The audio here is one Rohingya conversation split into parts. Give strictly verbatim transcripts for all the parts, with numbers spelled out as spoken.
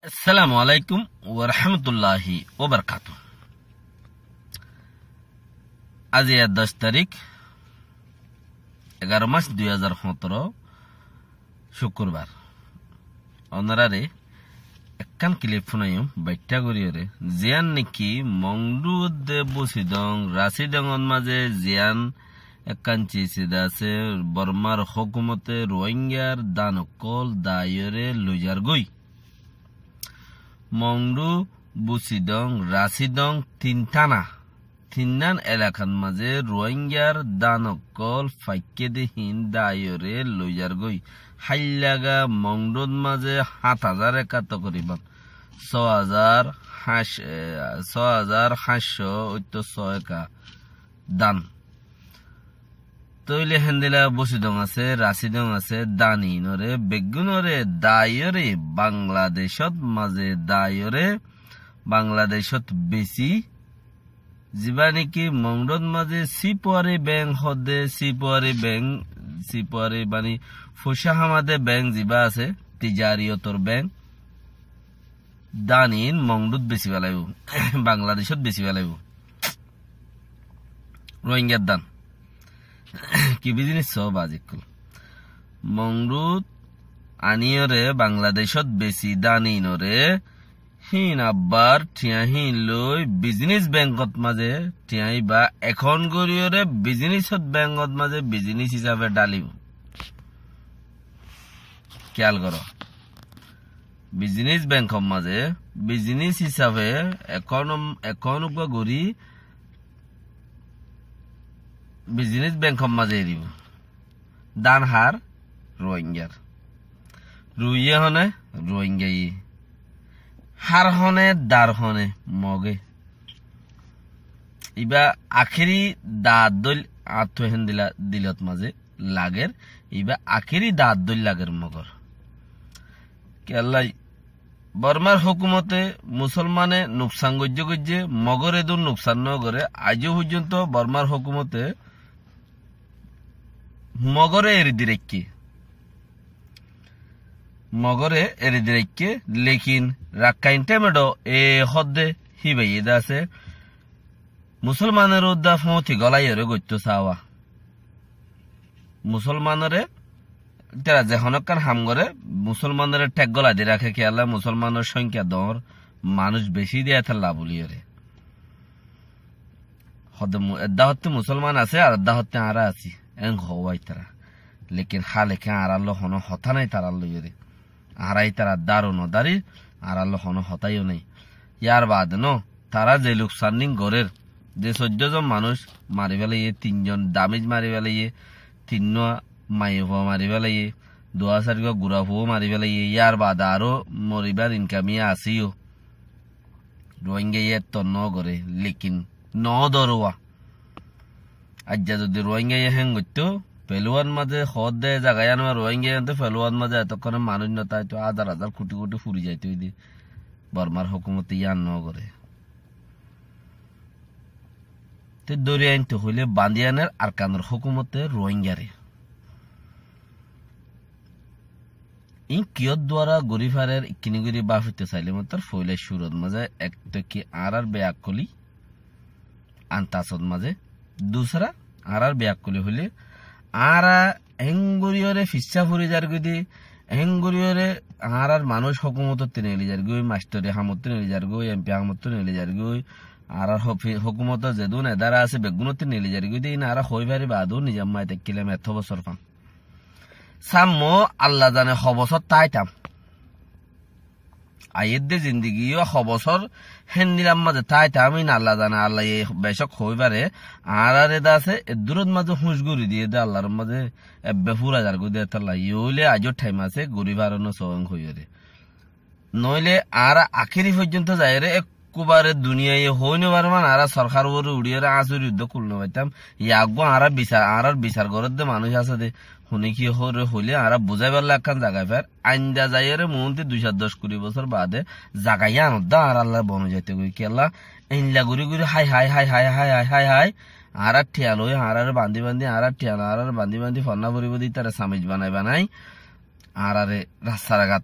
Assalamu alaikum wa rahmatullahi wa barakatuhu. Aijja doc tarík, egaró mac dui házar hóñtoro, cúkkurbar. Ónorare ekkán kilip fúnaiyum, baiththá goríyore, ziyán néki Mongdu de Busidong, Rasidongot mazé ziyán ekkán sis eda asé, Bormar hókumote Ruáingar dan ókkol daiyóre loizargói. Mongdu, Busidong, Rasidong tin tána, tinnán elakat mazé Ruáingar dan ókkol faikké de híin daiyóre loizargói. Háillaga Mongdut mazé hát házar eka tokoriban. Só házar háñc-, e, só házar háñccó óittor só eka dan. Tóile héndilla Busidong asé, Rasidong asé, dan iínoré, beggúnoré daiyóre Bangladecót mazé daiyóre, Bangladecót besi, zibá néki Mongdut mazé Sipuari beng hoódde, Sipuari beng, Sipuari mani foicá hámade beng zibá asé, tijariyotor beng, dan iín Mongdut besi felaibóu, Bangladecót besi felaibóu. Ruáingar dan. Ki bizinis só bazikkol. Mongdut aníyore Bangladecót besi dan iínoré, híin abbar thiañ híin loi bizinis benkot mazé thiañ íba ekon goríyore bizinisot benkot mazé bizinis hísafe dhalibóu. Kiyal goró. Bizinis benkot mazé, bizinis hísafe ekon, ekon uggúa gorí bizinis benkot mazé eribóu. Dan hár? Ruáingar. Ruiye hone? Ruáingaye. Hár hone, dar hone? Moge. Ibá akéri daat dóil añáttu héndilla dilot mazé lager, ibá akéri daat dóil lager Mogor. Kiyólla Bormar hókumote Musólmane nuksan goijjé goijjé, Mogore edún nuksan nógoré, aijjó foijjonto Bormar hókumote Mogore eri di raikké. Mogore eri di raikké, lekin Rakkain Themmedo e hoódde híbayé de asé, Musólmanore uddá fóñti golaiyóre goittó saáwa. Musólmanore, ítara ze honókkan ham goré, Musólmanore thek golai di raké kiyólla, Musólmanor sóngkiya doóñr, manúic bicí de étalla buliyóre. Hoódde mu-, edda hottí Musólman asé, ar edda hottí añára así, en hoówa ítara. Lekin háleké añárálloi honó hotá nái tarár loiyóre. Añára ítarar daro nodarir, añárálloi honó hotá yó nái. Yárbaade no, tará ze luksan ín gorér, ze soiddó zon manúic mari félaiyé, tin zon damij mari félaiyé, tinnúa maiyafua mari félaiyé, duwá sairgúa gurafua mari félaiyé, yárbaade aró moribár inkam yó asé yó. Ruáingaye ettór nógoré, lekin nodóruwa. Aijja zodi Ruáingaye héen goittó, Feluwar mazé hoódde zaga yíanot Ruáingaye héen goittó, Feluwar mazé etókkone manúic notáito, házar házar kuthi kuthi furi zaito óide. Bormar hókumote yían nógoré. Te dóri ainto hoilé bañdí aner Arkanor hókumote Ruáingare. Iín kiyór duara gorí farer, ikkiní gorí báfito sailé mottor foila curot mazé ek to ki añárar beakkoli, antasot mazé, dusra añárar beakkoli hoilé, añára eéngoríyore fissá fori zargói de, eéngoríyore añárar manúic hókumotottú neeli zargói, mastori hamottú neeli zargói, empi hamottú neeli zargói, añárar hófi-, hókumotor zedún edara asé beggúnottú neeli zargói de, iín añára hoói fari baade nizam mazé táikkilam etó bosór fán. Sámmo Alla zane ho bosór táitam. Aiyédde zindigi yó ho bosór héndilla mazé táitam, iín Alla zane, Allaye becók hoói fare, añáráre de asé, eddúrot mazé húñc gorí diyé de Allar mazé, ebbe fúrai zargói de étalla, yó óile aijó thaim asé, gorí faro no soóñ hoiyóre. Noóile añára akéri foijjonto zaiyóre ekkubare duniyaye hoói no faribán, añára sorkar uore uçíyore añsuri uddá kul no faitám. Yá eggúa añára bisar, añárar bisar gorédde manúic asé dé, hone ki hoóre hoilé añára buzáibolla ekkán zaga fair. Ainda zaiyóre muúnti dui cót doc kuri bosór baade zaga yían uddá añárálla bon ói zaitogói. Kiyólla? Éilla gorí gorí hái, hái, hái, añárar thiañ loi, añáráre bañdí bañdí, añárar thiañ loi, añáráre bañdí bañdí fonná foribóu de ítare samic banai banai, añáráre rasta ragat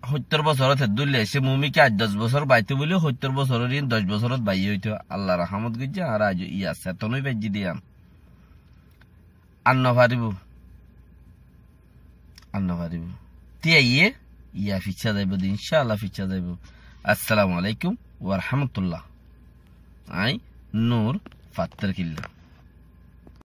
Hóittor bosór ot eddúr le aiccé, mumkin añc doc bosór baitó buli, hóittor bosór ot iín doc bosór ot baiyé óito. Allar rahámot goijjé, añára aijjó yí asé, etó no faijjí de yián. Ar no faribó. Ar no faribó. Tíaiyé, yá ficcá zaibó de, incáalla ficcá zaibó. Assalamu alaikum wa rahmatullah. Añí Nur Fattor Killa.